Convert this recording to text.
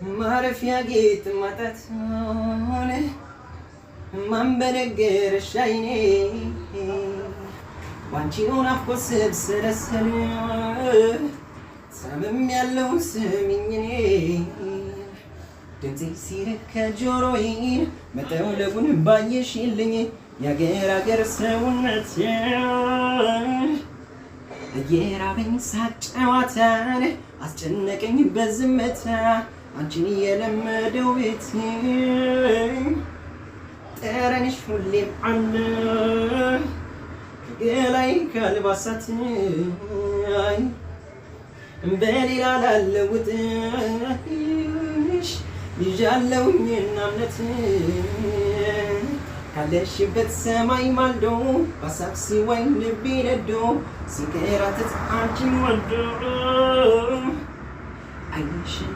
ማረፊያ ጌጥ ማጣት ሆነ ማን በነገረሽ አይኔ ባንቺው ናፍቆት ስብሰለሰል ሰምም ያለው ስሚኝ እኔ ድምፄ ሲርቅ ከጆሮዬ መጠውለጉን ባየሽልኝ የአገር አገር ሰውነት እየራበኝ ሳቅ ጨዋታን አስጨነቀኝ በዝምታ አንቺን የለመደው ቤት ጠረንሽ ሁሌም አለ ከገላይ ከአልባሳት በሌላ ላለውጥሽ ይዣለሁኝና እምነት ካለሽበት ሰማይ ማልዶ በሀሳብ ሲዋኝ ልቤ ነዶ ሲንከራተት አንቺን ወዶ አይንሽን